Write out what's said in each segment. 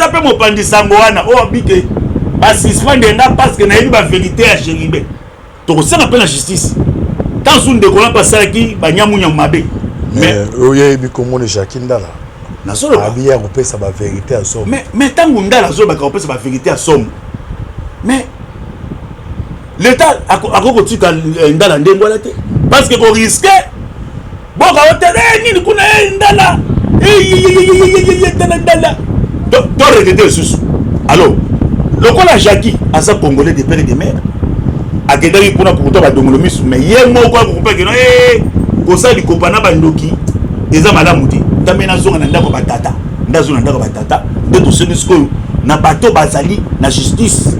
Ata mpe mopanzi sango wana oyo abi ke basuspendre nga parce que nayebi bavérité ya Chérubin, tokosenga mpe na justice. Ntango su ndeko wana mpe asalaki banyamunyamu mabe. Mais oyo yebi komona Jacques Ndala. Nazoloba. Abi ya kopesa bavérité ya somo. Mais ntango Ndala azolobaka kopesa bavérité ya somo, mais l'État akoki kotika Ndala ndenge wana te, parce que korisquer boka o te nini kuna, Ndala, Ndala, Ndala to regretter lisusu. Alors lokola Jacki aza Congolais de père et de mère, akendaki kuna kokuta badongolo misu, mais ye moko akokopekeno kosala likopa na bandoki eza malamu te. Ntambe nazonga na ndako ya batata, nde azonga na ndako ya batata. Nde tosengi sikoyo na bato bazali na justice,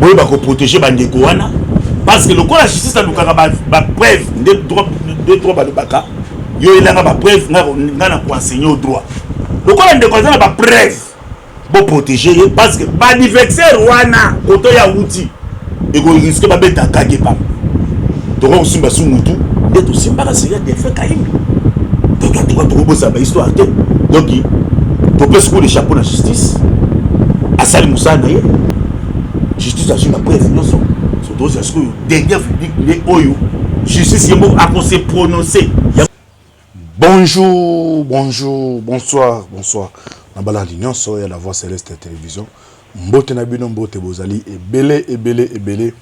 boyeba koprotéger bandeko wana, parce que lokola justice alukaka bapreuve, nde droit balobaka yo elanga bapreuve, nga na koenseigner au droit. Lokola ndeko aza na bapreuve, boprotéger ye, parce que baadversaire wana koto ya wuti ekorisquer babeta kake pamba. Tokoki kosimba su mutu nde tosimbaka seria Delphin Kayimbi. Donc en tout cas tokobosana bahistoire te. Donc topesi coup de chapeau na justice, asali mosala na ye. Justice azwi bapreuve nyonso. So tozwa sikoyo dernier verdict nde oyo justice ye moko akose prononcer. Bonjour, bonjour, bonsoir, bonsoir na balandi nyonso ya La Voix Céleste ya Télévision. Mbote na bino, mbote. Bozali ebele, ebele, ebele,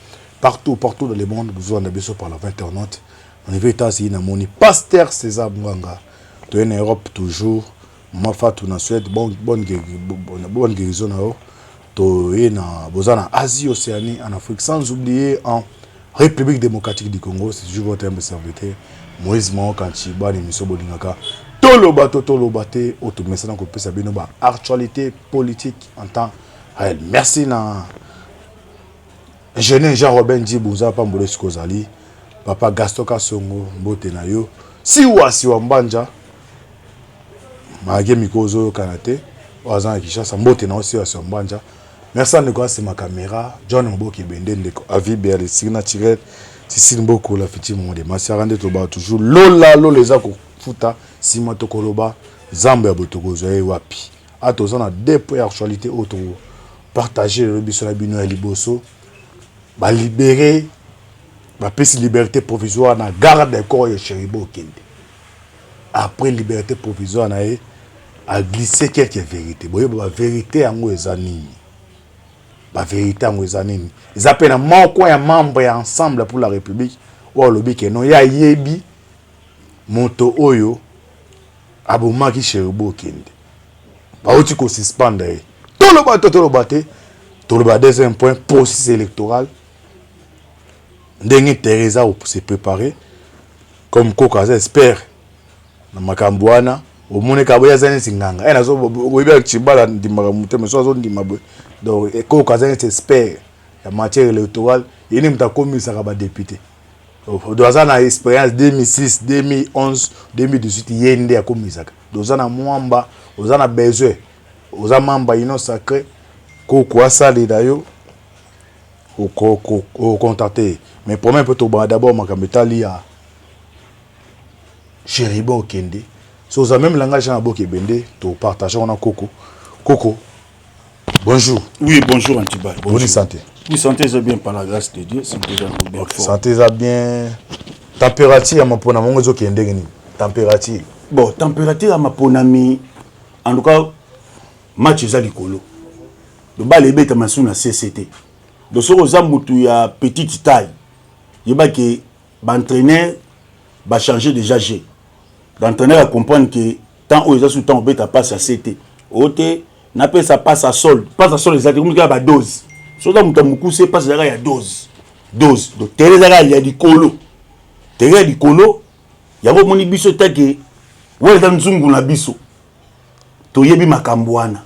partout, partout dans le monde. Bozolanda biso par la voie internaute. Na niveau États-Unis, namoni Pasteur César Ngwanga. Toye na Europe toujours, Mama Fatou na Suède, bonne guérison na yo. Toye na boza na Asie, Océanie, en Afrique, sans oublier en République démocratique du Congo. C'est toujours votre humble serviteur Moïse Maokanchi. Bana émission bolingaka toloba to toloba te, oyo tomesana kopesa bino baactualité politique en temps réel. Merci na ingénieur Jean Robin Djibu, oza pambola esika ozali. Papa Gaston Kasongo, mbote na yo. Siwa siwa mbanja malgré miko ozoyokana te, oyo aza na Kinshasa, mbote na yo siwa siwa mbanja. Merci ndeko asima caméra John Moboki Bende, ndeko avi bel esiki naturel Sisili Mboko la fiti monde masiaka. Nde tobaka toujours lola lola eza kofuta nsima. Tokoloba nzambe ya boye, tokozwa ye wapi? A toza na deux points ya actualité oyo topartage lelo biso na bino. Ya liboso, balibérer, bapesi liberté provisoire na garde corps ya Chérubin Okende. Après liberté provisoire na ye, aglisse quelques vérités. Boyeba bavérité yango eza nini, bavérité yango eza nini. Eza mpe na moko ya membre ya Ensemble pour la République oyo alobi ke non, ye ayebi moto oyo abomaki Chérubin Okende, bauti kosuspendre ye. Toloba to toloba te, toloba. Deuxième point, processus électoral, ndenge Teresa se préparer comme koko aza expert na makambo wana. Omoni ka boye aza neti nganga e nazoyebi Cibala ndimaka motema so azondima boye. Donc koko aza neti expert ya matière électorale, ye nde moto akomisaka badéputé. Donc aza na expérience 2006, 2011, 2018, ye nde akomisaka. Donc oza na mwamba, oza na besoin, oza membre Union sacrée, koko asalela yo, ocontacte. Mais premier mpe tobanga d'abord makambo etali ya Chérubin Okende. So oza même langage na boka ebende, topartage wana. Koko, koko, bonjour. Oui, bonjour Antibal. Bonne santé? Oui, santé eza bien, par la grâce de Dieu, santé eza bien. Okay, santé eza bien. Température ya mapona mongo ezokende ndenge nini, température? Bon, température ya maponami, en tout cas match eza likolo. Lobala ebetama su na cct. Donc soki oza motu ya petite taille, yebaki baentraîneur bachange déjà jeu. L'entraîneur acomprendre que temps oyo eza su temps obeta passe ya se te, oyo te napesa passe à sol. Passe à sol eza te, komi kaka badose. Soki oza moto ya mokuse, passe ezalaka ya dose dose. Donc terrain ezalaka ya likolo, terrain ya likolo. Yango omoni biso take wana eza nzungu na biso, toyebi makambo wana.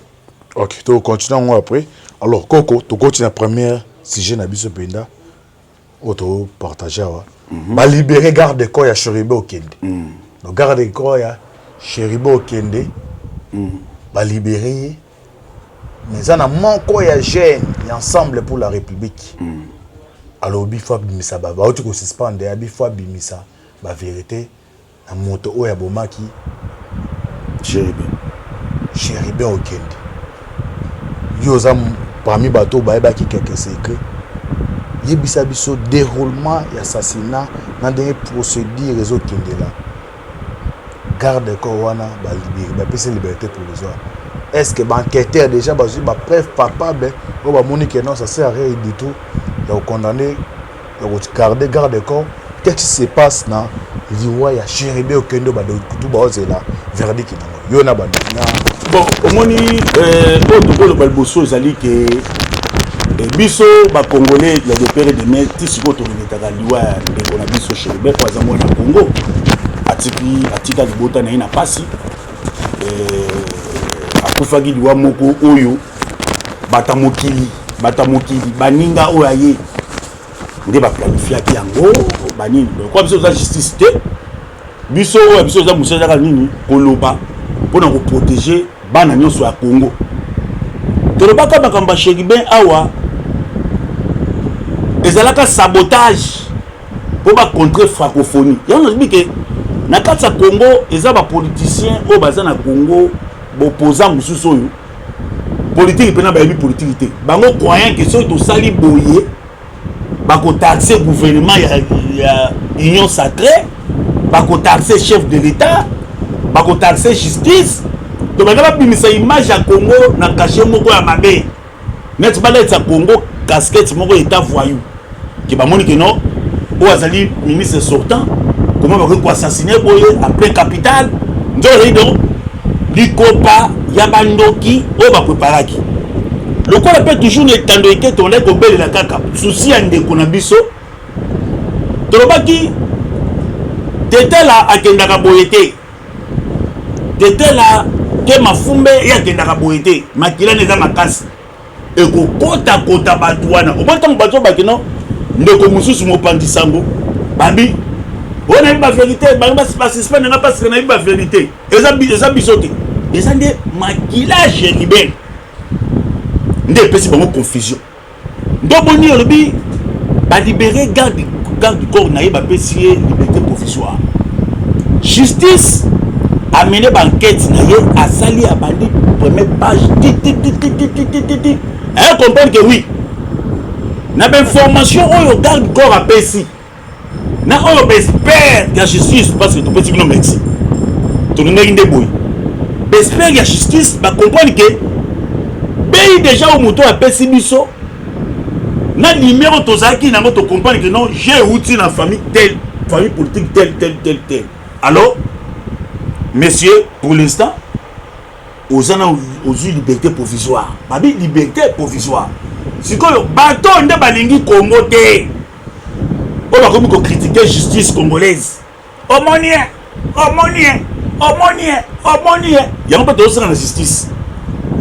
Ok, tocontinue yango après. Alors koko, tokoti na première sujet na biso mpenza oyo topartage awa. Balibérer garde corps ya Chérubin Okende. Donc garde corps ya Chérubin Okende, balibérer ye, mais eza na moko ya jeune ya Ensemble pour la République alobi faut abimisa, bauti kosuspendre, abi faut abimisa bavérité na moto oyo abomaki Chérubin. Chérubin Okende. Yo oza parmi bato oyo bayebaki quelques secret. Yebisa biso déroulement ya assassinat na ndenge procédure ezokendela. Garde corps wana balibérer, bapesi liberté provisoire. Est ce que baenquêteur déjà bazwi bapreuve palpable oyo bamoni ke non, ça sert à rien du tout ya kocondamner, ya kogarder garde corps? Qu'est-ce qui se passe na liwa ya Chérubin Okende? Bakutu baozela verdict nango, yo na bando na Bon, omoni, oyo tokoloba liboso ezali ke biso bacongolais ya de père et de mère, ti sikoyo toregrettaka liwa ya ndeko na biso Chérubin, po aza mwana Congo, atiki atika libota na ye na pasi. Akufaki liwa moko oyo bato ya mokili, baninga oyo aye nde baplanifiaki yango banini. Kwa biso eza justice te. Biso oyo ya biso eza mosala ezaka nini? Koloba mpona koprotéger bana nyonso ya Congo. Tolobaka makambo ya Chérubin awa, ezalaka sabotage mpo bacontre francophonie. Yango nayebi ke na kati ya Congo eza bapoliticien oyo baza na Congo, bopoza mosusu oyo politike mpena bayebi politike te. Bango croyant ke soki tosali boye, bakotaxe gouvernement ya union sacrée, bakotaxe chef de l'État, bakotaxe justice. Donc banga babimisa image ya Congo na cachet moko ya mabe, neti balatisa Congo casquette moko état voyou, ke bamoni ke non, oyo azali ministre sortant, comment bakoki koassassiner boye en plein capitale? Nzo ezali donc likopa ya bandoki oyo bapreparaki. Lokola mpe toujours na etando eke tondaki kobelela kaka susi ya ndeko na biso, tolobaki Tetela akendaka boye te, Tetela te, Mafumbe ye akendaka boye te, makilani eza makasi, ekokotakota bato wana. Omoni ntango bato bakino ndeko mosusu mopanzi sango babi oyo nayebi bavérité, bango basuspendre nga parce que nayebi bavérité. Eza biso te, eza nde makila Chérubin nde epesi bango confusion. Nde omoni olobi balibérer garde corps na ye, bapesi ye liberté provisoire. Justice amene baenquête na ye, asali, abandi première page tititititititi, aye comprendre que oui, na bainformation oyo garde corps apesi na oyo baexpert ya justice, parce que topesi bino merci, tolingaki nde boye, baexpert ya justice bacomprendre ke bei déjà oyo moto apesi biso na numéro tozalaki nango, tocomprendre que non, j'ai euti na famille tel, famille politique tel, tel, tel, tel. Alors monsieur, pour l'instant oza na ozwi liberté provisoire. Babi liberté provisoire. Sikoyo bato nde balingi Congo te, oyo bakomi kocritiquer justice congolaise. Omoni ye, omoni ye, omoni ye, omoni ye. Yango mpe tozosala na justice,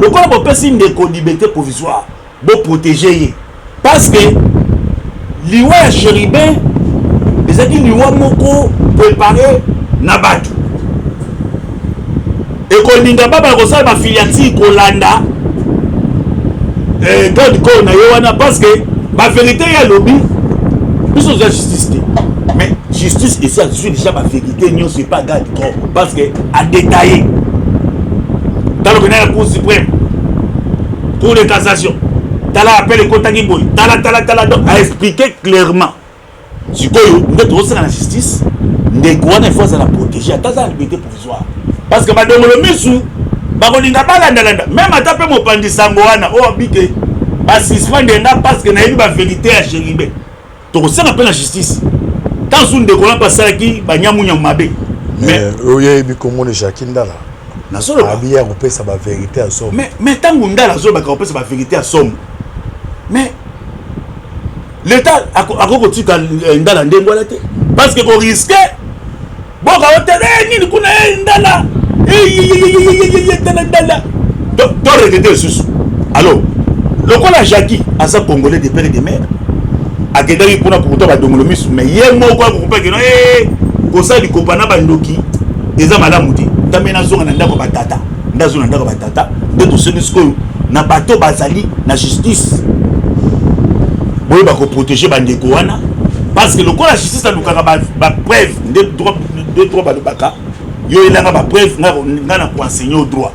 lokola bopesi ndeko liberté provisoire, boprotéger ye, parce que liwa ya Chérubin ezalaki liwa moko préparé na bato. Ekolinga babala kosala bafilature kolanda garde corps na ye wana, parce que bavérité ye alobi, biso toza justice te, mais justice esi azwi déjà bavérité nyonso epa garde corps, parce que adétaillé. Tala okenda ya Cour suprême, Cour de cassation, tala appel ekotaki boye, tala, tala, tala. Donc aexpliqué clairement. Sikoyo nde tozosala na justice, ndeko wana ifo azala protégé, ata aza na liberté provisoire, parce que badongolo misu bakolinga balandalanda. Même ata mpe mopanzi sango wana oyo abike basuspendre nga parce que nayebi bavérité ya Chérubin, tokosala mpe na justice ntanso ndeko wana mpe asalaki banyamunyamu mabe. Mais oyebi komona Jacques Ndala Nazoloba. Abi ya kopesa bavérité ya somo. Mais ntango Ndala azolobaka kopesa bavérité ya somo, mais l'État akoki kotika Ndala ndenge wana te, parce que korisquer boka o te nini kuna, Ndala, Ndala, Ndala, to regretter lisusu. Alors lokola Jacki aza congolais de père et de mère, akendaki kuna kokuta badongolo misu, mais ye moko akokupa keno kosala likopa na bandoki eza malamu te. Ntambe nazonga na ndako ya batata, nde azonga na ndako ya batata. Nde tosengeli sikoyo na bato bazali na justice, boyeba koprotéger bandeko wana, parce que lokola justice alukaka bapreuve, nde droit balobaka yo elanga bapreuve, nga na koenseigner au droit.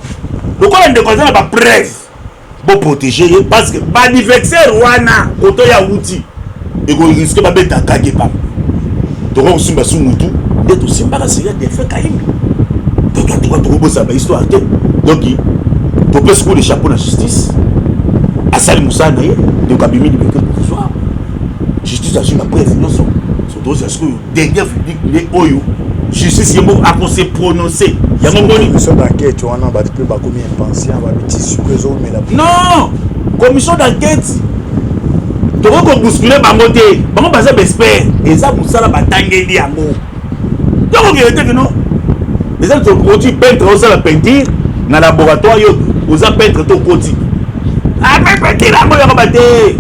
Lokola ndeko aza na bapreuve Boprotéger ye, parce que baadversaire wana koto ya wuti ekorisquer babeta kake pamba. Tokoki kosimba su mutu nde tosimbaka seria Delphin Kayimbi. Donc en tout cas, tokobosana bahistoire te. Donc topesi coup de chapeau na justice, asali mosala na ye. Donc abimi liberté provisoire, justice azwi bapreuve nyonso. Tozwa sikoyo dernier verdict nde oyo justice ye moko akose prononcer yango. Moni commission d'enquête wana, bato mpe bakomi impatient, babiti siko ezomela. Non, commission d'enquête, tokoki kobousculer bango te. Bango baza baexpert, eza mosala batangeli yango. Tokokende te kino eza tokoti peintre osala peinture na laboratoire. Yo oza peintre, tokoti ape peinture yango yango bate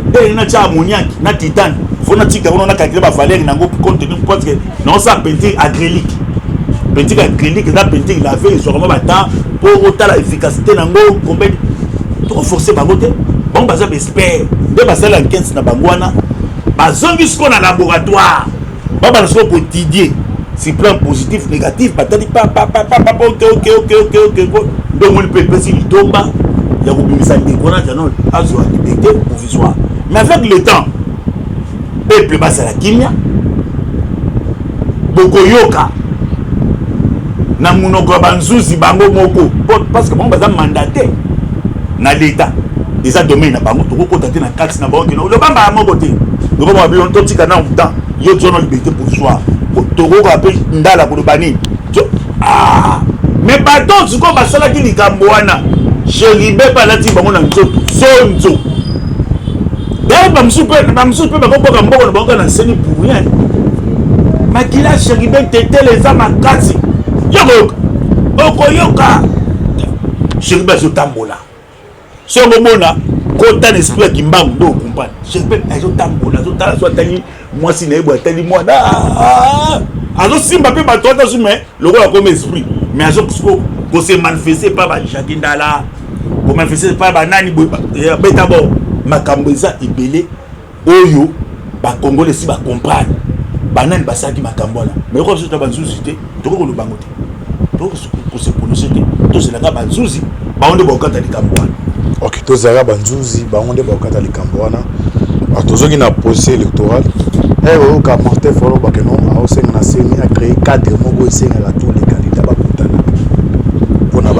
ndenge natia ammoniaque na titane, faut natika kuna, nacalculer bavaleur nango compte tenu, parce que naosala peinture acrylique. Peinture acrylique eza peinture lave, ezwaka mwa batemps mpo otala efficacité nango combien. Tokoforcer bango te, bango baza baexpert nde basala enquête na bango wana. Bazongi sikoyo na laboratoire, babanda sikoyo koétudier sur plan positif, négatif, batali papapapapa. Ok, nde omoni mpe epesi litomba ya kobimisa ndeko na jano azwa liberté provisoire. Mais avec le temps, peuple bazala kimia, bokoyoka na monoko ya banzuzi bango moko, parce que bango baza mandaté na l'État, eza domaine na bango. Tokokota te na kati na bango kino lobamba moko te. Lokoma bino, totika na temps yo tozona liberté provisoire, tokoka mpe ndala koloba nini. Ah, mais bato sikoyo basalaki likambo wana, Chérubin mpe alati bango na nzoto zonzo. D'ailleurs, bamosusu mpe bakoboka mboko na bango kaka na nseni pour rien. Makila Chérubin Tetele eza makasi, yokoyoka, okoyoka Chérubin azotambola. Soki omona kota na esprit ya Kimbangu nde okomprendre. Chérubin azotambola, azotala, so atali mwasi na ye boye, atali mwana, azosimba mpe bato ata su, mais lokola akoma esprit, mais azokose manifester epa bajacques Ndala, komanifester epa banani boye, beta bo makambo eza ebele oyo bakongole esi bacomprendre banani basalaki makambo wana. Mais yoka, biso ta banzuzi te, tokoki koloba yango te, tokoki kose prononcer te. Tozelaka banzuzi, bango nde bakokata likambo wana. Ok, tozalaka banzuzi, bango nde bakokata likambo wana. Tozongi na processus électoral. Oyoka Martin Fayulu bakeno aosenga na CENI acréer cadre moko esengaka tous les candidats bakutana mpona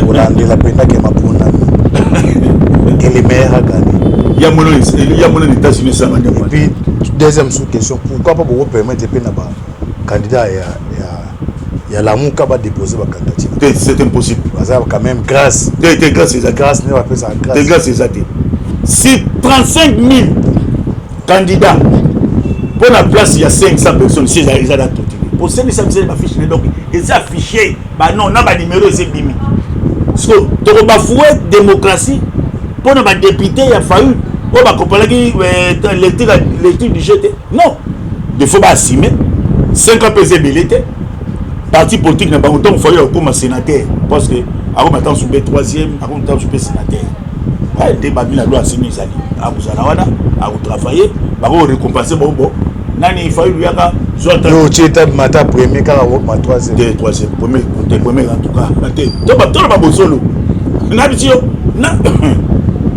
kolandela mpendake maponami, que le meilleur a gagné. Ya mono na États-Unis esanga. Et puis deuxième sous question, pourquoi pas bokopermettre mpe na bacandidat ya Lamuka badéposer bacandidature? Te, c'est impossible. Baza quand même grâce. Te, te, grâce eza. Grâce nde bapesaka. Te, grâce eza te. Si 35 000 candidats mpo na place ya 500 personnes, si eza na torture po 500 biso bafiche ne, donc eza affiché banon na banimero, eza ebimi. Siko tokobafouer démocratie mpo na badéputé ya Fayulu oyo bakopalaki lecture du jeu te. Non, il faut baassumer 5 ans mpe eza ebele te. Parti politique na bango, ntango Fayulu akokoma sénateur, parce que akoma ntango sube troisième, akoma ntango sube sénateur nde bami na loi asimi ezali akozala wana, akotravailler, bakorécompenser bango. Bo nani Fayulu yaka. Otie mata premier kaka ma troisième. Te, troisième, premier te, premier en tout cas te. Toloba bosolo na biso, yo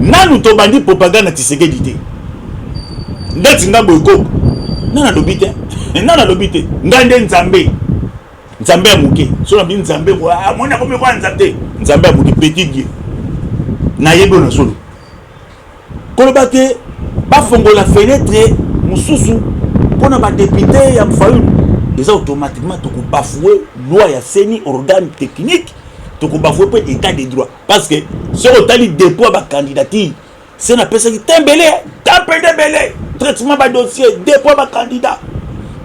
nanu tobandi propagande na Tshisekedi te. Ndeti nga boye koko, nani alobi te, nani alobi te ngai nde Nzambe, Nzambe ya moke. So nabi Nzambe, amoni akomi kwa Nzambe te, Nzambe ya moke, petit dieu. Nayebi oyo na solo koloba te. Bafongola fenêtre mosusu mpona badéputé ya Fayulu, eza automatiquement tokobafouer loi ya CENI, organe technique, tokobafouer mpe état de droit, parce que soki otali dépôt ya bacandidature, CENI apesaki te ebele, tampende ebele, traitement badossier, dépôt ya bacandidat.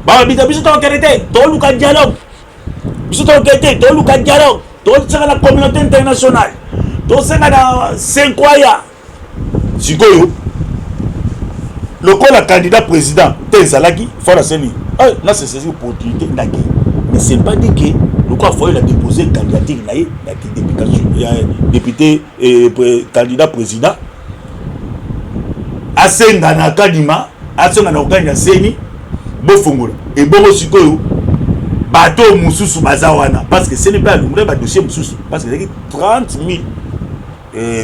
Bababita biso tokokende te, toluka dialogue. Biso tokokende te, toluka dialogue, tosenga na communauté internationale, tosenga na senkwaya. Sikoyo lokola candidat président te ezalaki fo na CENI na saisir opportunité ndaki. Mais c'est pas dit que lokola Fayulu a déposé candidature na ye ya députation ya député, candidat président, asenga na Kadima, asenga na kokani ya CENI bofongola. Ebongo sikoyo bato mosusu baza wana, parce que CENI mpe alongola badossier mosusu, parce que ezalaki 30 000.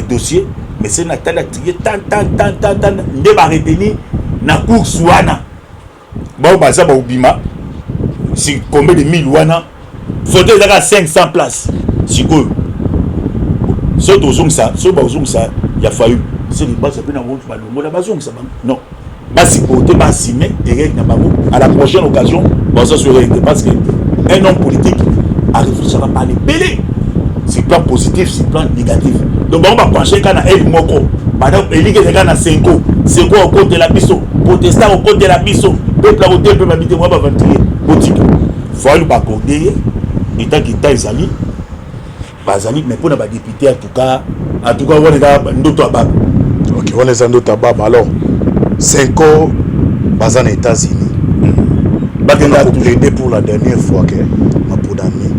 Dossier, mais se natali atie tan tan tan tan tan nde baretenir na course wana. Bao baza baobima si combien de mille wana, fauteuil ezaka 500 place. Sikoyo so tozongisa, so bazongisa ya Fayulu, seki baza mpe na balongola, bazongisa bango, non, basupporter, baassumer erreur na bango. À la prochaine occasion baza sur erreur te, parce que un homme politique aréfléchaka par ebele, sur plan positif, sur plan négatif. Donc bango bapenche kaka na ele moko, bada eliki ezalaka na Cenco. Cenco akotela biso, protestant akotela biso, peuple akote mpe babi te mwa baventurier. Botika Fayulu, baaccorde ye etant que état ezali bazali. Mais mpona badéputé, en tout cas wana eza ndoto ya baba. Ok, wana eza ndoto ya baba. Alors Cenco baza na États-Unis. Bakenda. Koplaider pour la dernière fois ke maponami,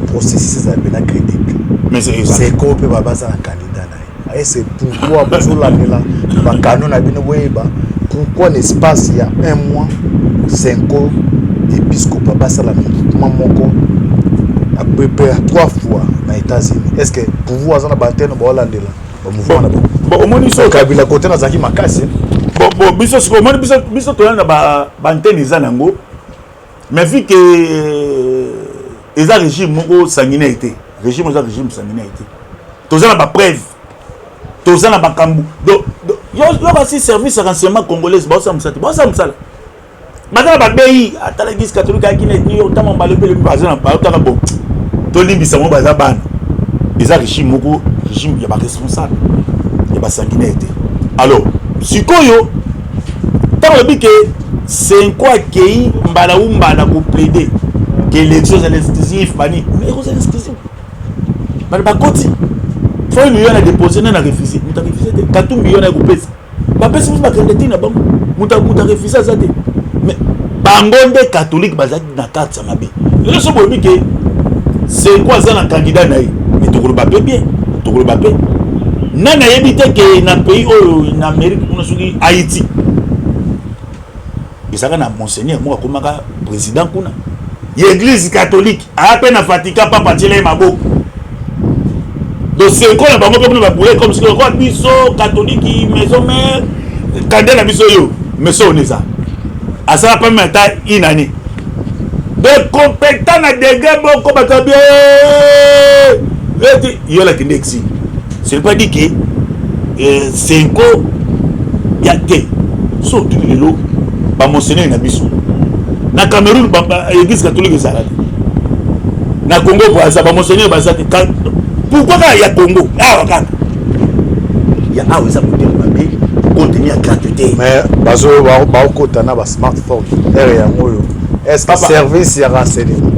processus ezala mpena crédible. Mais c'est Cenco mpe baza na candidat na ye. Aye, c'est pourquoi bozolandela bakano na bino, boyeba pourquoi na espace ya un mois Cenco, épiscopat basala mouvement moko à peu près trois fois na États-Unis. Est ce que pouvoir aza na baantenne, baolandela bamouvement na bango? Bon, omoni so Kabila kote nazalaki makasi. Bon, biso sikoyo, omoni, biso toyana na baantenne eza nango, mais vu que eza régime moko sanguinaire te, régime eza régime sanguinaire te, toza na bapreuve, toza na makambo. Donc yo basi service ya renseignement congolaise baosala mosala te, baosala mosala, baza na babei. Ata l'église catholique ayaki na New York, ntango mbala ebele baza na baotaka. Bon, tolimbisa bango, baza bana. Eza régime moko, régime ya baresponsable, ya basanguinaire te. Alors sikoyo, ntango olobi ke Cenco akei mbala u mbala koplaider ke élection ezala exclusif, bani, mais ekozala exclusif, bana bakoti. Fayulu yo na déposé, nde na refuse, moto arefuse te. Katumbi yo na ekopesa, bapesi biso bacandidature na bango, moto arefuse aza te. Mais bango nde catholique bazalaki na carte ya mabe. Lelo so boyebi ke Cenco aza na candidat na ye, mais tokoloba mpe bien, tokoloba mpe nani ayebi te ke na pays oyo, na Amérique kuna, soki Haïti, ezalaka na monseigneur moko akomaka président kuna ya église catholique, aya mpe na Vatican, papa atiela ye maboko. Donc Cenco na bango mpe kuna babule comme soki lokola biso catholique, maison mère, candidat na biso oyo. Mais so ono eza asala pas même ata une année de compétent na degré moko, bato ya bien ete yo alakende exil. Ce n'est pas dit que Cenco ya te. So otuni lelo bamonseigneur na biso na Cameroun, église catholique ezala te. Na Congo baza bamonseigneur, baza te. Pourquoi kaka ya Congo awa? Kaka ya awa eza motema mabe, contenu ya gratuité. Mais bazo baokota na basmartphone ere yango oyo. Est ce que service ya renseignement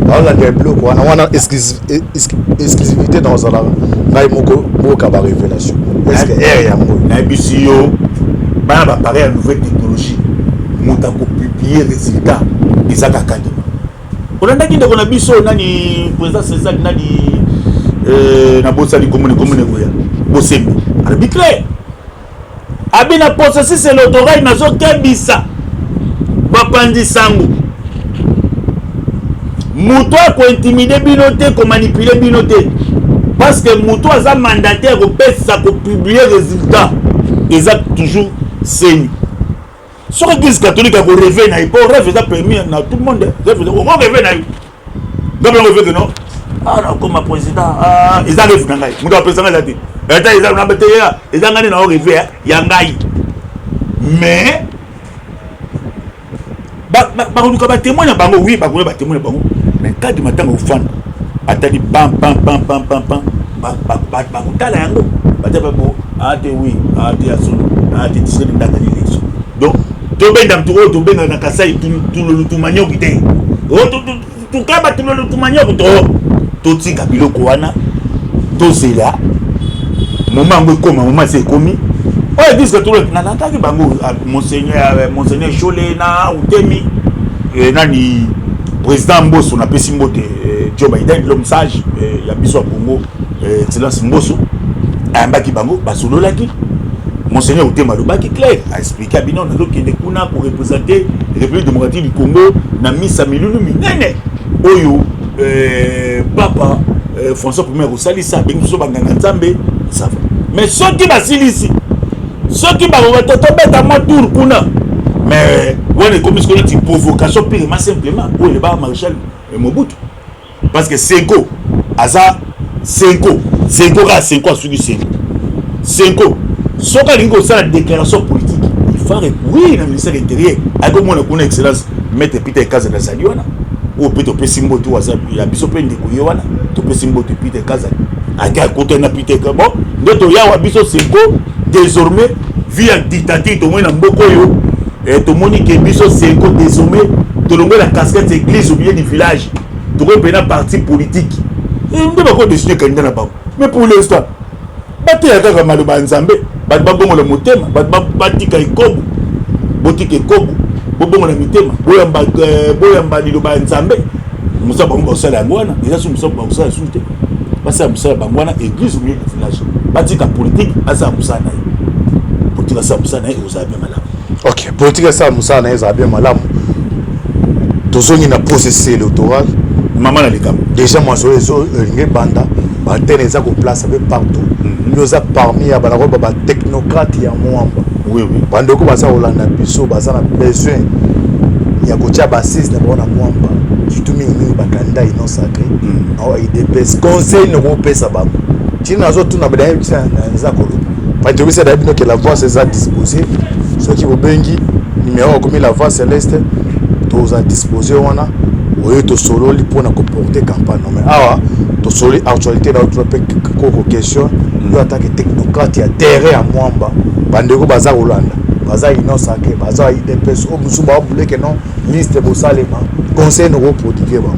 baolandela biloko wana wana, exclusivité na ozalaka ngai moko moyoka barévélation? Est ce que ere yango oyo? Nayebisi yo, bana bapareil ya nouvelle technologie, moto akopublier résultat eza kaka ndima. Olandaki ndeko na biso nani, président César nani, nabosani komone, komone koya Bosembe, alobi clair, abi na processus électoral nazokebisa bapanzi sango, moto akointimider bino te, komanipuler bino te, parce que moto aza mandataire kopesa, kopublier résultat eza toujours CENI. Soki église catholique akorêver na ye, po rêve eza permis na tout le monde, rêve, okorêver na yo, nga mpe rêve ke non, ah, nakoma président, ah, eza rêve na ngai, moto apesa ngai eza te, ata eza na te, eza ngai nde na orêve ya ngai. Mais bakoluka batémoin na bango, oui, bakoya batémoin na bango, mais Kadima ntango ofanda atali pam pam pam pam pam pam, bakotala yango, batia bo ate, oui, ate ya solo, ate tiseli ndaka na élection. Donc tobenda mutu oyo tobengaka na Kasai tulolutumanioki te, tukaba tulolutumanioki to totika biloko wana, tozela moma yango ekóma. Moma esi ekomi oyo église catholique nalandaki bango, monseigneur Chole na Utemi, nani, président Mboso, napesi mbote, Joe Biden, l'homme sage ya biso ya Congo, excellence Mboso ayambaki bango, basololaki. Monseigneur Utemi alobaki clair, aexpliquer bino: nazokende kuna koreprésenter République démocratique du Congo na misa milulu minene oyo papa François Premier akosalisa, abengi biso banganga nzambe. Ça va. Mais soki basilisi, soki bakoka tobeta mwa tour kuna, mais wana ekomi sikoyo neti provocation purement simplement oyo elebaka maréchal Mobutu, parce que Cenco aza Cenco, Cenco kaka Cenco, asuki Cenco. Cenco soki alingi kosala déclaration politique, il faut recourir na ministère intérieur. Akomona kuna excellence maître Peter Kazadi azali wana, oyo mpe topesi mbote, oyo aza ya biso mpe ndeko ye wana, topesi mbote Peter Kazadi. Ake akotani na Peter. Bon, nde toyawa biso Cenco désormais vie ya dictature tomoni na mboka oyo. Tomoni ke biso Cenco désormais tolongwe na casquette église au milieu du village, tokoki mpena parti politique nde bakodesine candidat na bango. Mais pour l'instant bateya kaka maloba ya Nzambe, bato babongola motema, bato batika ekobo, botika ekobo, bobongola mitema, boyamba, boyamba liloba ya Nzambe. Mosala bango bakosala yango wana, eza so mosala bakosala susu te. Basala mosala bango wana, église au milieu du village, batika politique, basala mosala na ye. Politique asala mosala na ye, ekozala bien malamu. Ok, politique asala mosala na ye, ezala bien malamu. Tozongi na processus électoral. Mama na likambo. Déjà masolo ezolingi ebanda, batene eza koplace mpe partout. Yo oza parmi ya banakoba batechnocrate ya Mwamba. Oui. Bandeko baza kolanda biso, baza na besoin ya kotia basise na bango na Mwamba, surtout mingimingi bacandidat union sacrée na UDPS, conseil nokopesa bango ntina nazotuna naza koloba patobisa na bino ke la voix eza disposé. Soki bobengi numéro akomi la voix céleste, toza disposé wana oyo tosololi mpona koporter campagne. Mais awa tosololi actualité na otuna mpe koko question: yo atake technocrate ya terrain ya Mwamba, bandeko baza kolanda, baza union sacrée, baza UDPS, oyo mosusu baobuleke non liste bosalema, conseil nokoprodike bango?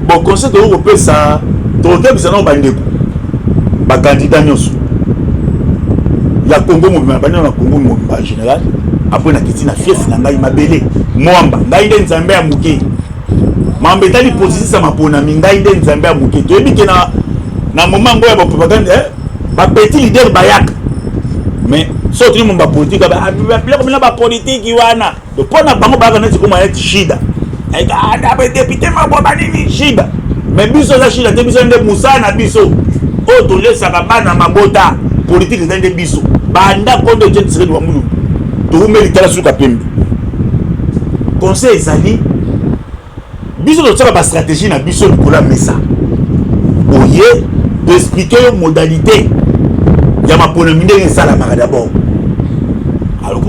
Bon, conseil tokoki kopesa, tokokebisa nao bandeko bacandidat nyonso ya Congo mobimba, bandi na Congo mobimba en général, après nakiti na fief na ngai, mabele Mwamba. Ngai nde Nzambe ya moke, mambo etali processus ya maponami, ngai nde Nzambe ya moke. Toyebi ke na moment ngo ya bapropagande, bapetit leader bayaka, mais so otuni mo bapolitike, biloko bino bapolitiki wana, mpo na bango bayaka neti koma neti shida, député mabo banini shida. Mais biso eza shida te. Biso nde mosala na biso oyo tolesaka bana mabota. Politike eza nde biso banda kondo Etienne Tshisekedi wa Mulumba, toumeli tala suka pembe. Conseil ezali, biso totiaka bastratégie na biso likolo ya mesa, oye toexpliquer yo modalité ya maponami ndenge esalamaka. D'abord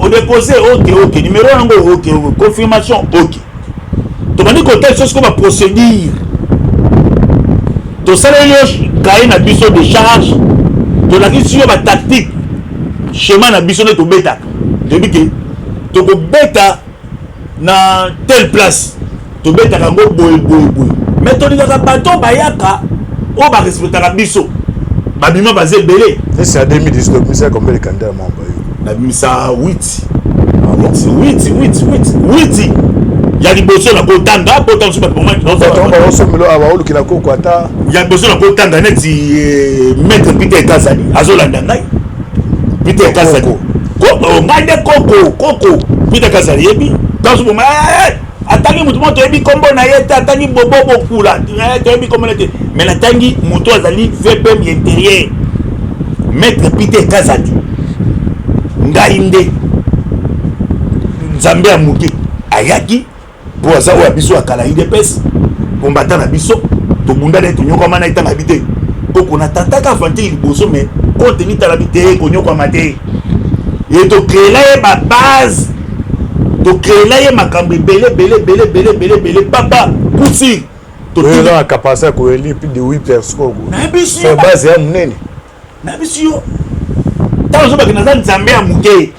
odépose, ok, numéro yango, ok, confirmation, ok. Tobandi kotala biso sikoyo baprocédure, tosaleli yo cahier na biso de charge, tolakisi yo batactique, schéma na biso nde tobetaka. Toyebi ke tokobeta na telle place, tobetaka yango boye boye boye. Mais tolingaka bato bayaka oyo barespectaka biso, babima baza ebele. Esi ya 2019 obimisa combien de candidat ya Mwamba yo? Nabimisa 8, 8, 8, 8, 8, 8. Ya liboso na kotanga, po ntango mosusu bato baosomelo baolukela koko ata. Ya liboso na kotanga neti maître Peter Kazadi, azolanda ngai, Peter Kazadi, ngai nde koko koko Peter Kazadi. Yebi ntango mosusu boma atangi motu moko toyebi nkombo na ye te, atangi Bobo Bokula, toyebi nkombo na ye te, mais natangi moto azali VPM intérieur, maître Peter Kazadi. Ngai nde Nzambe ya moke ayaki mpo aza oyo ya biso ya kala, UDPS, combattant na biso, tobunda na ye, tonyokama na ye. Ntanga bi te koko na tantaka aventure liboso, mais compte tala bi te konyokwama te. Ye tocréela ye babase, tocréela ye makambo ebele ebele ebele ebele ebele ebele, papa pusi. Toza na capacité ya koélire plus de 8 personnes. Nayebisi. Base ya monene. Nayebisi yo, ntango ozobaki naza Nzambe ya moke,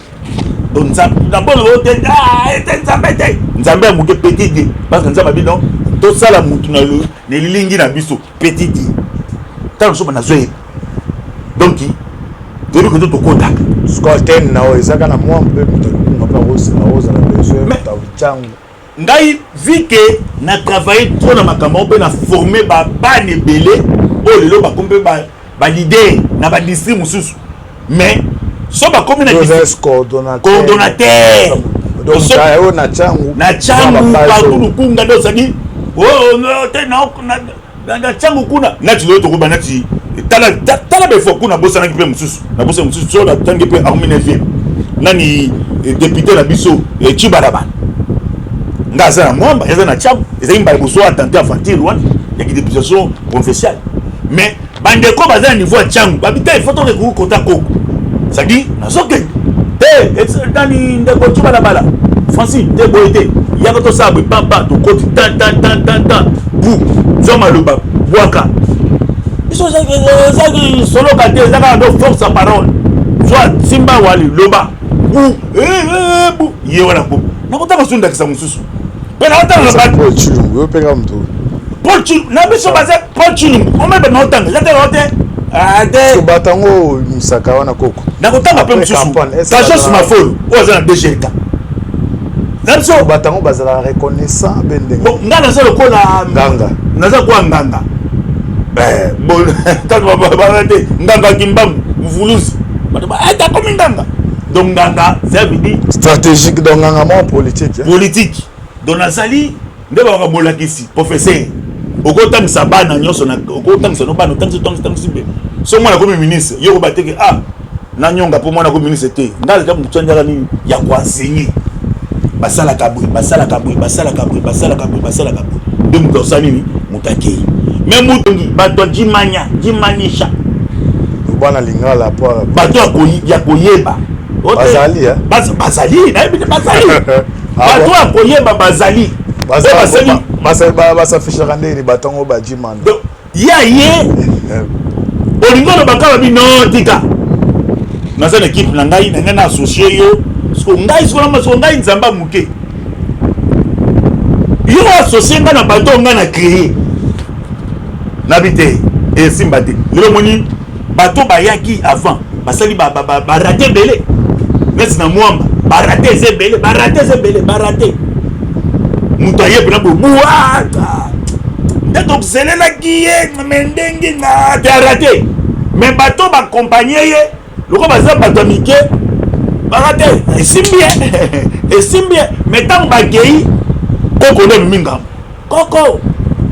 d'abord oyo te, te Nzambe te, Nzambe ya moke, petit Dieu, parce que Nzambe abi non, tosala mutu na elilingi na biso, petit Dieu. Ntango soba nazwa ye, donc toyebi koto tokotaka. Sikoyo na oyo ezaka na mwa mpe moto alukunga mpe akozala besoin ntango. Ngai, vu que na travaille trop na makambo yango mpe na forme babana ebele oyo lelo bakomi mpe baleader na badistrict mosusu, mais so bakomi na coordonnateur. Oyo na Tshangu. Na Tshangu partout, Lukunga nde ozali te na Tshangu kuna, nati lelo tokoba nati. Tala, tala befo kuna, bosanaki mpe mosusu, nabosani mosusu. So natangi mpe armi 9 nani, député na biso Cibalabala, nga aza na Mwamba, aza na Tshangu. Ezali mbala liboso atente aventure wana ya députation provinciale, mais bandeko baza na niveau ya Tshangu babi te, il faut toke kota koko, c'est-à-dire nazokende te. Nani, ndeko Cibalabala Francine te, boye te, yaka tosala boye, pampa tokoti tan tan tan tan tan bu zwa maloba bwaka biso. Ezaki soloka te, eza kaka do force ya parole, zwa simba wali loba bu bu ye wana ko nakotanga so ndakisa mosusu mpe nakotanga. Paul Chilungu, yo mpe kaka moto. Paul Chilungu na biso baza, Paul Chilungu omebe naotanga eza te te te. Bato yango misaka wana koko. Nakotanga mpe mosusu, Kajos Mafolo oyo aza na DGK na biso. Bato yango bazalaka reconnaissant mpe ndenge. Nga naza lokola nganga. Naza lokola nganga te, nganga Kimbangu mvuluzi, bato akomi nganga. Donc nganga, ça veut dire stratégique, donc nganga moko politique. Politique. Donc nazali nde bakaka molakisi, professeur, okotangisa bana nyonso, okotangisa no bana, otangisi, otangisi, otangisi mpe so mwana akomi ministre, yo koba teke ah nanyonga mpo mwana akomi ministre te. Nga azalaka motu andiaka nini ya koenseigner, basalaka boye, basalaka boye, basalaka boye, basalaka boye, basalaka boye, nde moto asala nini, moto akei. Mais moto, bato ajimanya jimanisha. Bana lingala po. Bato ya koyeba. Bazali. Bazali, nayebi te, bazali bato ya koyeba, bazali. Basafishaka ndeni bato yango bajimana? Ya ye olingi oloba kaka bino tika, naza na équipe na ngai, na ngai na associe yo. Siko ngai, siko ngai Nzambe moke, yo associe ngai na bato oyo ngai na créé, nabi te, esimba te. Lelo omoni bato bayaki avant, basali baraté ebele neti na Mwamba, baraté eza ebele, baraté eza ebele, baraté. Moto aye mpena bobuwa nde tozelelaki ye, me ndenge na te araté. Mais bato baaccompagne ye loko baza bato ya mike, baka te, esimbi ye, esimbi ye. Mais ntango bakei, koko nde amemi ngambo. Koko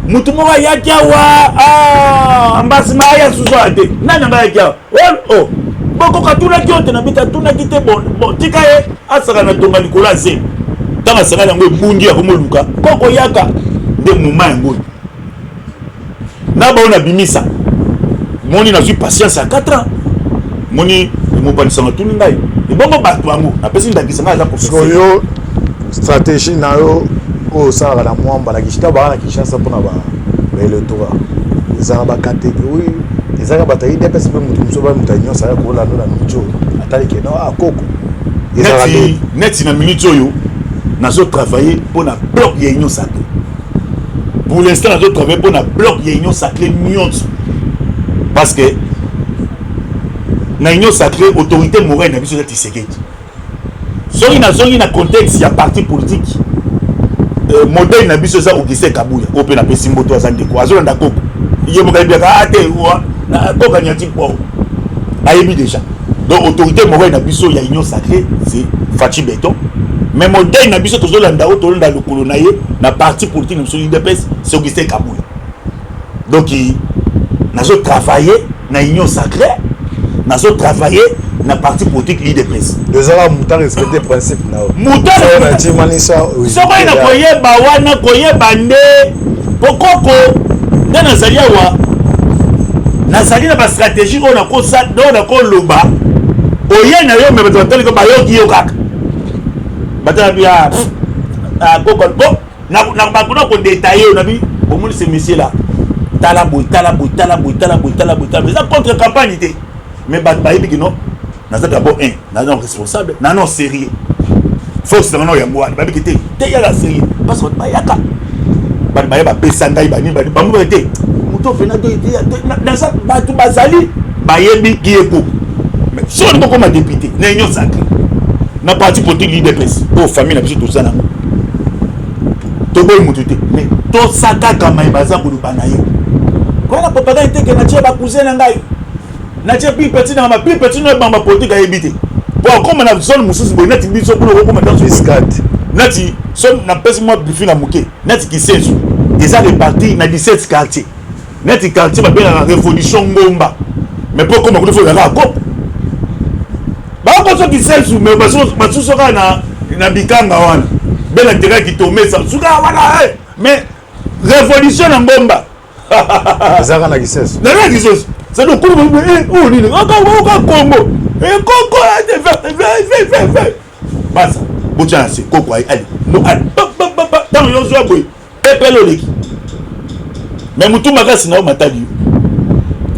mutu moko ayaki awa, ambasima aya susu aya te, nani anga ayaki awa? O bokoko atunaki yo te, na bita atunaki te. Bon, tika ye asaka na tonga likolo ya zelo. Ntango asakani yango ebungi, akomoluka koko yaka nde moma yango na bao nabimisa. Moni nazwi patience ya 4 ans, moni mopanisanga tuni ngai ebongo bato yango napesi ndakisa, ngai aza professeur. Yo stratégie na yo oyo osalaka na Mwamba, na Kinshasa, baka na Kinshasa, mpona baélectorat eza na bacatégorie, ezaka bato ya UDPS mpe moto mosusu, ba moto ya nyonso aya kolanda na minute oyo atali ke no akoko. Neti na minute oyo nazotravaille mpona bloc ya Union sacrée. Pour l'instant nazotravaille mpona bloc ya Union sacrée nyonso, parce que na Union sacrée, autorité morale na biso eza Tshisekedi. Soki nazongi na contexte ya parti politique, modèle na biso eza Augustin Kabuya, oyo mpe napesi mboto, aza ndeko, azolanda koko, ye moko ayebiyaka a te koko anyati po ayebi déjà. Donc autorité morale na biso ya Union sacrée, c'est Fatshi Béton. Mais modèle na biso tozolanda, oyo tolanda lokolo na ye na parti politique na biso UDPS, c'est Augustin Kabuya. Donc nazotravaille na Union sacrée, nazotravaille na parti politique UDPS. Ezala moto arespecte principe na yo. Moto soki na koyeba wana, koyeba nde pokoko nde nazali awa, nazali na bastratégie oyo oyo nakoloba oye na yo. Me bato bataliko bayoki yo kaka, batala bia koko bon, nakona kodétailler oyo nabi. Bomoni ce monsieur là, tala boye, tala boye, tala boye, tala boye, tala boye, tala boye. Eza contre campagne te, mais bato bayebi kino naza d'abord un, naza responsable, naza sérieux. Force na nga yango wana, babiki te te, yaka sérieux, parce que bato bayaka, bato baya bapesa ngai banini, bani bango bake te, moto opena te, naza bato bazali bayebi ki ye koko. Mais soki olingi okoma député na Union sacrée, na parti politique l'UDPS oyo famille na biso toza nango, toboyi motu te, mais tosa kaka mai baza koloba na yo koyana propagande te ke natie bacousin na ngai, natie plus petit na nga, plus petit no ebamba politique ayebi te po akóma na zone mosusu boye neti biso kuna okokóma neti so napesi mwa briefing na moke. Neti Kisenso eza réparti na 17 quartier. Neti quartier babengaka Révolution Ngomba, mais mpo okoma kuna, faut ezalaka koko bakoso Kisensu, mais basusu kaka na bikanga wana bela terrain kitomesa suka wana, mais Révolution na Ngomba. Ezalaka na Kisensu. Na Kisensu, c'est okolo oyo nini oka Kongo ekoko basa botya na se koko ali no ali ntango yozwa boye pepele oleki, mais motu makasi na yo matali yo.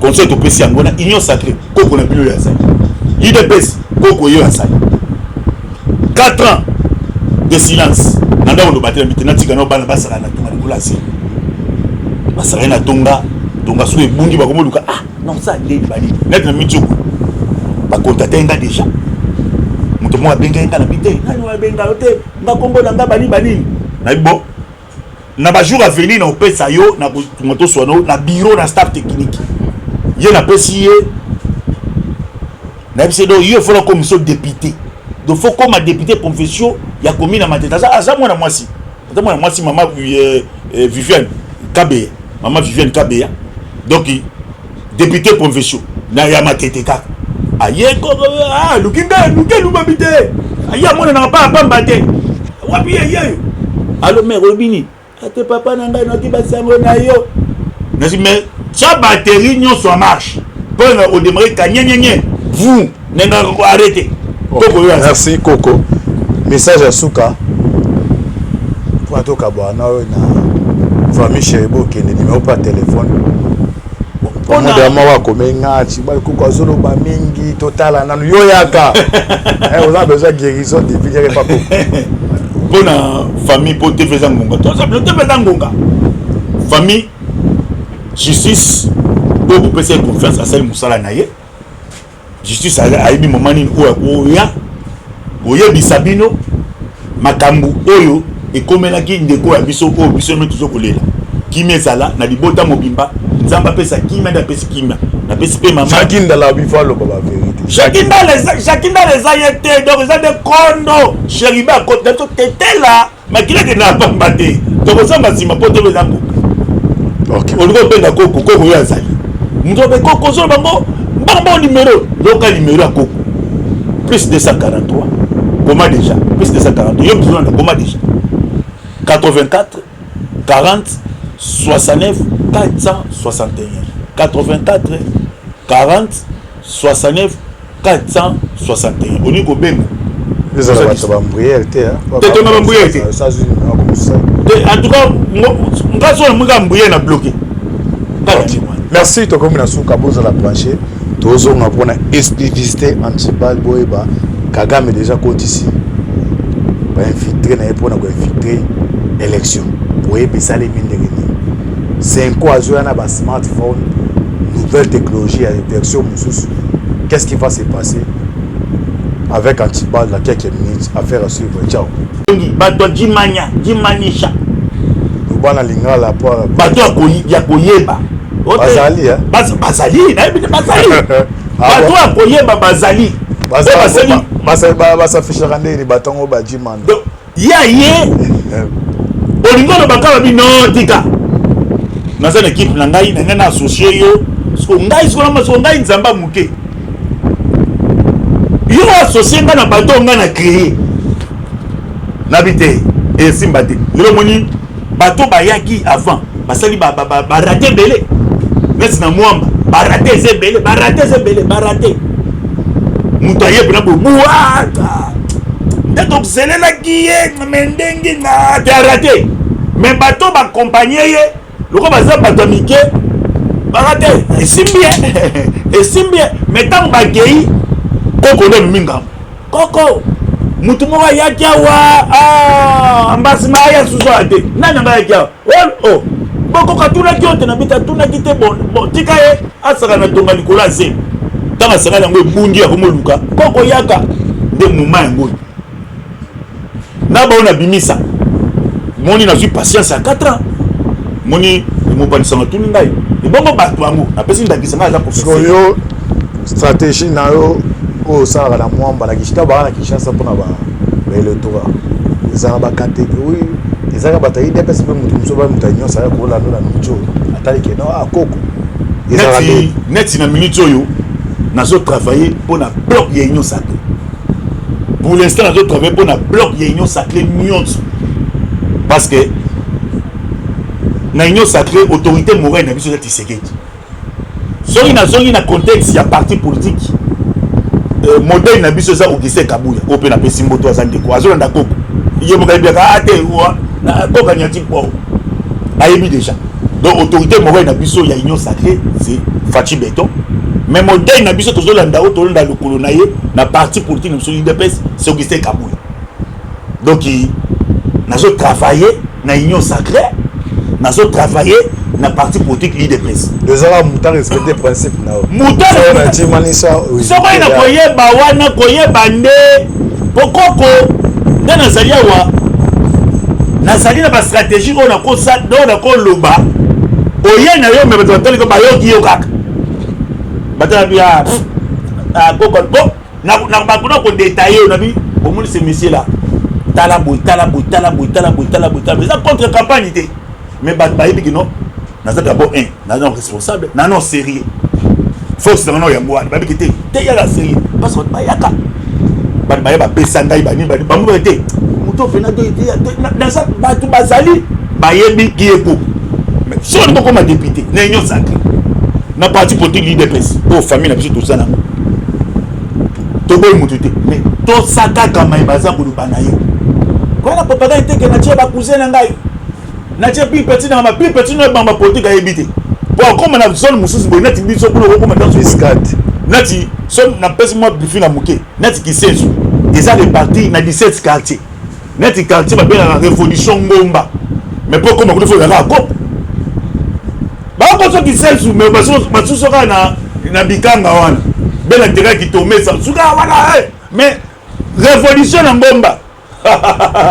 Conseil topesi yango na Union sacrée, koko na bino oyo azali UDPS, koko oyo azali 4 ans de silence na ndako, loba te na mite natika na bana basala na tonga likolo ya se, basala na tonga tonga so ebungi, bakomoluka. Ah non, ça ndeni bali neti na mitioku bakontate nga déjà, moto moko abengai nga na bi te, nani abenga yo te, nga kombo na nga bani banini nayebi. Bon, na bajour à venir na opesa yo na kotunga toswana na bureau na staff technique ye, napesi ye, nayebisi ye. Donc yo faut nakoma so député, donc faut koma député provincial ya commune ya Matete. Aza mwana mwasi, aza mwana mwasi, mama Viviane Kabeya, mama Viviane Kabeya. Donc député provincial na ya Matete kaka aye, aluki nde luki elubami te, aye amonanaka pa apamba te wapi ye yeyo. Allo mare, olobi nini? Ate papa na ngai noki basango na yo nasi, mais tia batterie nyonso en marche mpo na odémarrer kanyenyenye vu ndenge arrêté koko oyo. Merci koko. Message ya suka mpona tokabwana na oyo na famille Chérubin okende, numéro mpe ya telefone. Modèle moko akomi nga Tshibala, koko azoloba mingi, totala nanu yo yaka, oza besoin guérison divine, yaka epa koko. Mpona famille, mpo te eza ngonga, te eza ngonga famille, justice oyo kopesa ye confiance, asali mosala na ye. Justice ayebi moma nini oyo akoya koyebisa bino makambo oyo ekomelaki ndeko ya biso oyo biso nde tozo kolela. Kimia ezala na libota mobimba, Nzambe apesa kimia, nde apesi kimia, napesi mpe mama. Jacques Ndala bifo aloba bavérité. Jacques Ndala eza ye te, donc eza nde kondo Chérubin akota biso tetela makili ekende na pamba te, tokozanga nsima mpo te eza ngonga. Olingi obenga koko, koko oyo azali moto abe koko ozoloba bango mbango numéro, yoka numéro ya koko: plus 243, koma déjà, plus 243, yo moto koma déjà, 84 40 69 461, 84 40 69 461. Olingi kobenga. Ezala bato bambriere te. Te, tonga bambriere te. En tout cas nga so namonga mbriere na bloqué. Merci, tokomi na suka, bozala branché, tozonga mpona exclusivité antibal. Boyeba Kagame déjà kotisi bainfiltré na ye mpona koinfiltrer élection. Boyeba esalemi ndenge nini. Cinco azoya na basmartphone, nouvelle technologie ya version mosusu. Qu'est-ce qui va se passer avec Antibal dans quelques minutes? Affaire à suivre, ciao. Bato jimanya jimanisha. Bana lingala po. Bato ya koyeba. Bazali. Bazali, nayebi te, bazali bato ya koyeba, bazali. Basafishaka ndeni bato yango bajimanda. Ya ye olingi oloba kaka bino tika, naza na équipe na ngai, na ngai na associe yo siko ngai siko siko ngai Nzambe ya moke, yo associe ngai na bato oyo ngai na créé nabi te, esimba te. Lelo omoni bato bayaki avant, basali baraté ebele neti na Mwamba, baraté eza ebele, baraté eza ebele, baraté moto aye mpena bobuaka nde tozelelaki ye, me ndenge na te araté, me bato bakompagne ye loko baza bato ya mike, baka te, esimbi ye, esimbi ye. Me ntango bakei, koko nde amemi ngambo, koko mutu moko ayaki awa, ambasima aya susu aya te, nani anga ayaki awa? O bokoko atunaki yo te, na bita atunaki te. Bon, tika ye asaka na tonga likolo ya zelo, ntango asakali yango ebungi, akomoluka koko yaka nde moma yango na bao nabimisa. Moni nazwi patience ya 4 ans, moni mopanisanga tuni ngai ebongo bato yango napesi ndakisa, ngai aza professeur. Yo stratégie na yo oyo osalaka na Mwamba na Kinshasa, baka na Kinshasa mpona baélectorat, ezalaka bacatégorie, ezalaka bato ya UDPS mpe moto mosusu, ba moto ya nyonso aya kolanda na mitio. Atali ke non, ah koko. Neti, neti na minute oyo nazo travailler mpo na bloc ya Union Sacrée. Pour l'instant nazo travailler mpo na bloc ya Union Sacrée nyonso, parce que na Union Sacrée, autorité morale na biso eza Tshisekedi. Soki nazongi na contexte ya parti politique, modèle na biso eza Augustin Kabuya, oyo mpe napesi mboto. Aza ndeko, azolanda koko, ye moko ayebiyaka a te koko anyati po ayebi déjà. Donc autorité morale na biso ya Union Sacrée, c'est Fatshi Béton, mais modèle na biso tozolanda, oyo tolanda lokolo na ye na parti politique na biso UDPS, c'est Augustin Kabuya. Donc nazotravailler na Union Sacrée, nazotravailler na parti politique UDPS. Ezala moto arespecte principe na yo. Moto soki na koyeba wana, koyeba nde pokoko nde nazali awa, nazali na bastratégie oyo oyo nakoloba oye na yo, me bato bataliko bayoki yo kaka, batala bia koko bo nakona kodétailler oyo nabi. Omoni ce monsieur là, tala boye, tala boye, tala boye, tala boye, tala boye, tala boye. Eza contre campagne te, mais bato bayebi kino naza d'abord un, naza non responsable, na non sérieux. Force nanga no yango wana. Babiki te te, yaka sérieux, parce que bato bayaka, bato baya bapesa ngai banini, bango te moto opena naza. Bato bazali bayebi ki ye koko. Soki olingi okoma député na Union Sacrée, na parti politique l'UDPS, oyo famille na biso toza nango, toboyi motu te, mais tosa kaka mai baza koloba na yo koyana propagande te ke natie bacousin na ngai, natie plus petit na ma plus petit no bamba politique ayebi te po akóma na zone mosusu boye neti biso kuna okokóma neti so napesi mwa briefing na moke. Neti Kisenso eza réparti na 17 quartier. Neti quartier babengaka Révolution Ngomba, mais mpo okóma kuna, faut ezalaka koko bakoso Kisensu, mais basusu kaka na bikanga wana bela terrain kitomesa suka wana, mais Révolution na Ngomba.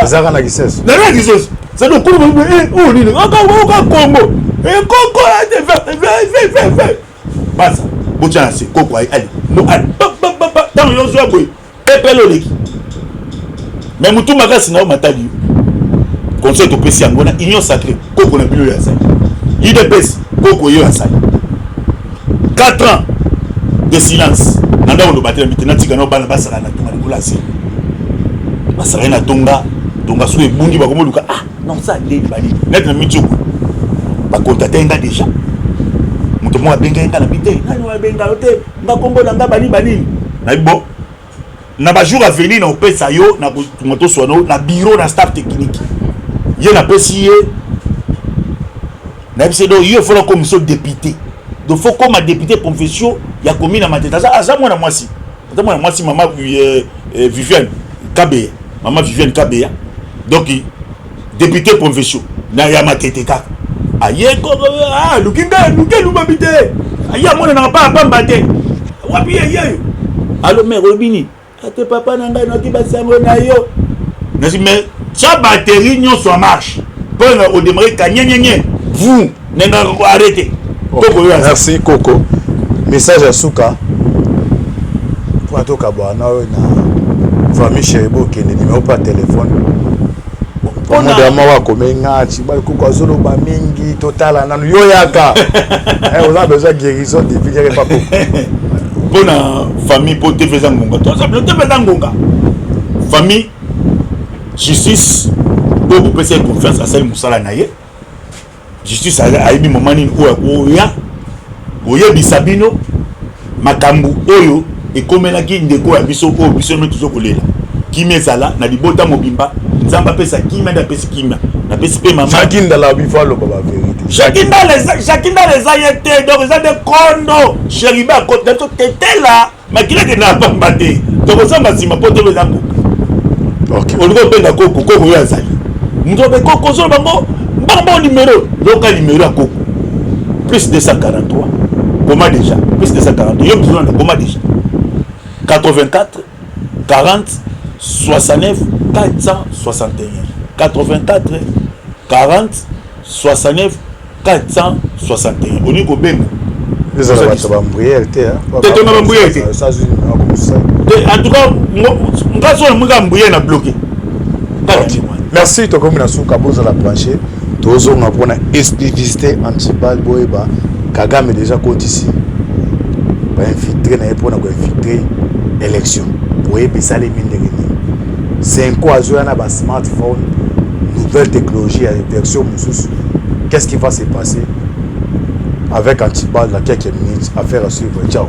Ezaka na Kisensu. Na Kisensu, c'est donc oyo nini oka Kongo koko basa botya na se koko ali no ali ntango nyonso ya boye pepele oleki, mais motu makasi na yo matali yo. Conseil topesi yango na Union Sacrée, koko na bino oyo azali UDPS, koko oyo azali 4 ans de silence na ndako, loba te na mite natika nao bana basala na tonga likolo ya se, basalaki na tonga tonga soki ebungi bakomoluka. Ah non, ça ndeni bali neti na mitioku bakontate nga déjà, moto moko abengai nga na bi te, nani abenga yo te, nga kombo na nga bani banini. Nayebi bon, na bajour à venir na opesa yo na kotunga toswana na bureau na staff technique ye napesi ye, nayebisi donc yo faut nakoma so député, donc faut koma député provincial ya commune ya Matete. Aza mwana mwasi, aza mwana mwasi, mama Viviane Kabeya, mama Viviane Kabeya. Donc député provincial na ya Matete kaka aye aluki ngai, aluki elubami te, aye amonanaka pa apamba te wapi ye yeyo. Allo mare, olobi nini? Ate papa na ngai noki basango na yo nasi, mais tia batterie nyonso en marche mpo na odémarrer ka nyenyenye vous ndenge arrêté koko oyo. Merci koko. Message ya suka mpona tokabwana na oyo na famille Chérubin okende, numéro pa telefone modèle moko akomi nga Tshibala, koko azoloba mingi, totala nanu yo yaka, oza besoin guérison divine, yaka epa koko. Mpona famille, mpo TV eza ngonga, TV eza ngonga, famille, justice oyo kopesa ye confiance, asali mosala na ye. Justice ayebi moma nini oyo akoya koyebisa bino makambo oyo ekomelaki ndeko ya biso, oyo biso nde toza kolela. Kimia ezala na libota mobimba, Nzambe apesa kimia, nde apesi kimia, napesi mpe mama. Jacques Ndala bifo aloba bavérité. Jacques Ndala eza ye te, donc eza nde kondo Chérubin akota totetela makila ekende na pamba te, tokozonga nsima mpo tobe eza ngonga. Olingi obenga koko, koko oyo azali moto abe koko ozoloba bango mbango bango numéro, yoka numéro ya koko: plus 243, koma déjà plus 243, yo moto koma déjà 84 40 69 461, 84 40 69 461. Olingi kobenga. Ezala bato bambriere te. Te, tonga bambriere te. En tout cas nga so namonga mbriere na bloqué. Merci, tokomi na suka, bozala branché. Tozonga mpona exclusivité antibal. Boyeba, Kagame déjà kotisi bainfiltrés na ye mpona koinfiltrer élection. Boyeba esalemi ndenge nini. Cinco azoya na basmartphone, nouvelle technologie ya version mosusu. Qu'est-ce qui va se passer avec Antibal dans quelques minutes? Affaire à suivre. Ciao.